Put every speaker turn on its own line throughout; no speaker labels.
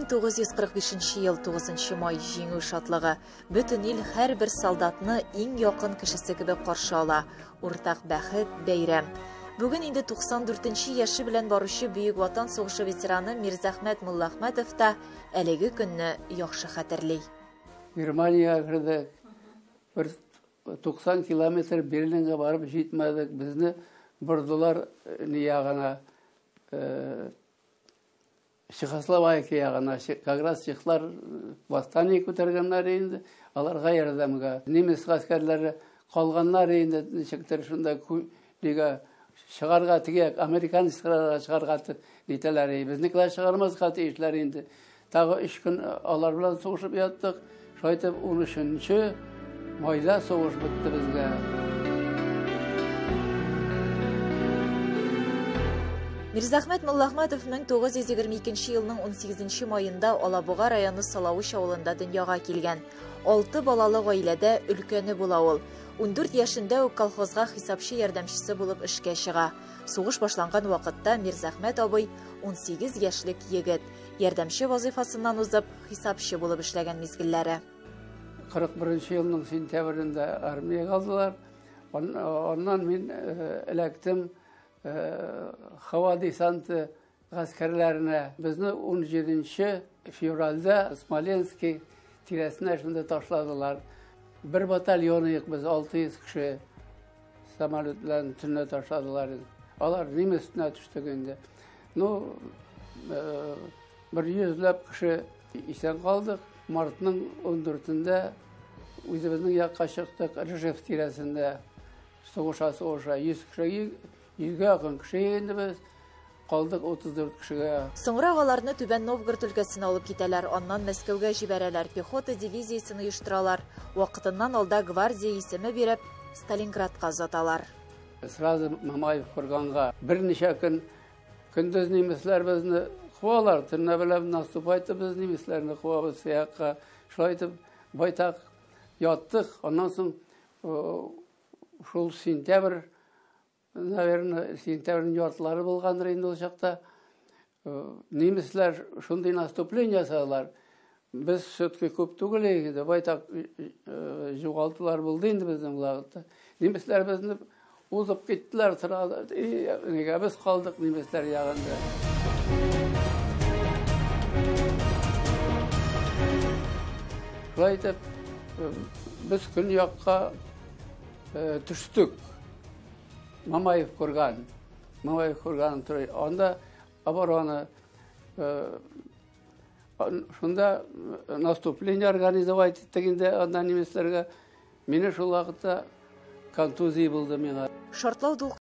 1945 ел 9 май җиңү шатлыгы. Бөтен ил һәрбер солдатны иң якын кешесе кебек каршы ала. Уртак бәхет, бәйрәм. Бүген инде 94 яше белән баручы Бөек Ватан сугышы ветераны Мирзәхмәт Муллахмәтов та әлеге көнне яхшы хәтерли.
Германиягә кердек. Бер 90 километр Берлинга барып җитмәдек. Безне бордылар ни ягына, Чехословакия ягына. Как раз чехлар восстание күтәргәннәр инде, аларга ярдәмгә. Немец гаскәрләре калганнар инде, ничектер шунда нигә чыгарга, теге американецларга чыгарга нитәләр. Безнекеләр чыгармаска тиешләр инде. Тагы 3 көн алар белән сугышып яттык. Шулай итеп 13 майда сугыш бетте безгә.
Мирзәхмәт Муллахмәтов 1922 елның 18 маенда Алабуга районы Салавыч авылында дөньяга килгән. 6 балалы гаиләдә өлкәне була ул. 14 яшендә үк колхозга хисапчы ярдәмчесе булып эшкә чыга. Сугыш башланган вакытта Мирзәхмәт абый 18 яшьлек егет. Ярдәмче вазыйфасыннан узып, хисапчы булып эшләгән мизгелләре.
41 елның сентябрендә армиягә алдылар. Аннан мин эләктем һава десанты гаскәрләренә. Безне 17 февральдә Смоленский тирәсенә шунда ташладылар. Бер батальон идек без, 600 кеше самолет белән төнлә ташладылар. Алар немец өстенә төштек инде. Ну, бер йөзләп кеше исән калдык. Мартның 14-ндә үзебезнең якка чыктык, Ржев тирәсендә сугыша-сугыша 100 кеше, 100гә якын кеше инде без. Калдык 34 кешегә.
Соңрак аларны Түбән Новгород өлкәсенә алып китәләр, аннан Мәскәүгә җибәрәләр, пехота дивизиясен оештыралар. Вакытыннан алда гвардия исеме биреп, Сталинградка озаталар.
Сразу Мамаев курганга берничә көн көндез немецләр безне куалар, төнлә белән наступать итеп без немецләрне куабыз якка. Шулай итеп байтак яттык. Аннан соң шул сентябрь, наверное, сентябрьнең яртылары булгандыр инде ул чакта. Немецләр шундый наступление ясадылар. Без все-таки күп түгел инде, байтак югалтулар булды инде безнең вакытта. Немецләр безне узып киттеләр сразу. Нигә без калдык немецләр ягында. Шулай итеп, без көньякка төштек. Мамаев курган. Мамаев курган тора. Анда оборона, шунда наступление организовать иттек инде анда немецләргә. Мине шул вакытта контузия булды миңа.
Шартлау
дулкын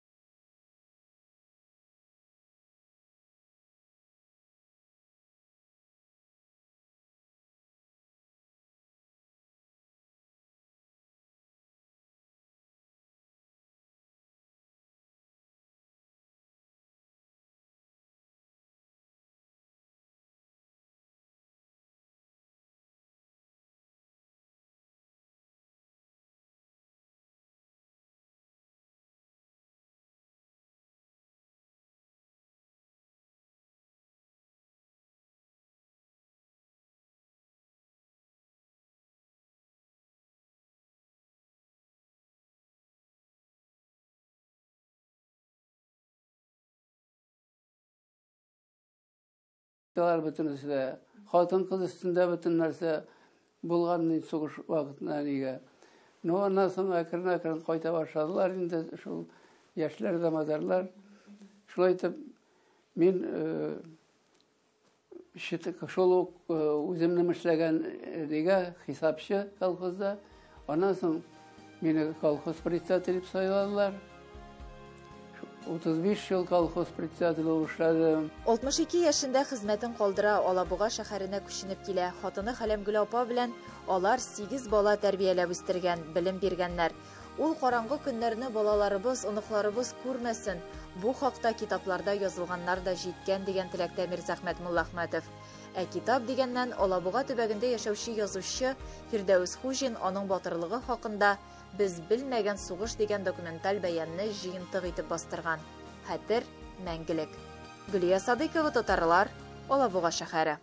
Бөтенесе дә хатын-кыз өстендә бөтен нәрсә булган сугыш вакытында нигә. Ну, аннан соң әкрен-әкрен кайта башладылар инде шул яшьләр дә мазарлар. Шулай итеп мин шул ук үземнең эшләгән нигә хисапчы колхозда. Аннан соң мине колхоз председателе дип сайладылар. 35 ел колхоз председателе булып эшләдем.
62 яшендә хезмәтен калдыра, Алабуга шәһәренә күченеп килә. Хатыны Хәләмгөл апа белән алар 8 бала тәрбияләп үстергән, белем биргәннәр. Ул караңгы көннәрне балаларыбыз, оныкларыбыз күрмәсен. Бу хакта китапларда язылганнар да җиткән дигән теләктә Мирзәхмәт Муллахмәтов. Ә китап дигәннән, Алабуга төбәгендә яшәүче язучы Фирдәүс Хуҗин аның батырлыгы хакында Без белмәгән сугыш дигән документаль бәянне җыентык итеп бастырган. Хәтер мәңгелек. Гөлия Садыйкова, Татарлар, Алабуга шәһәре.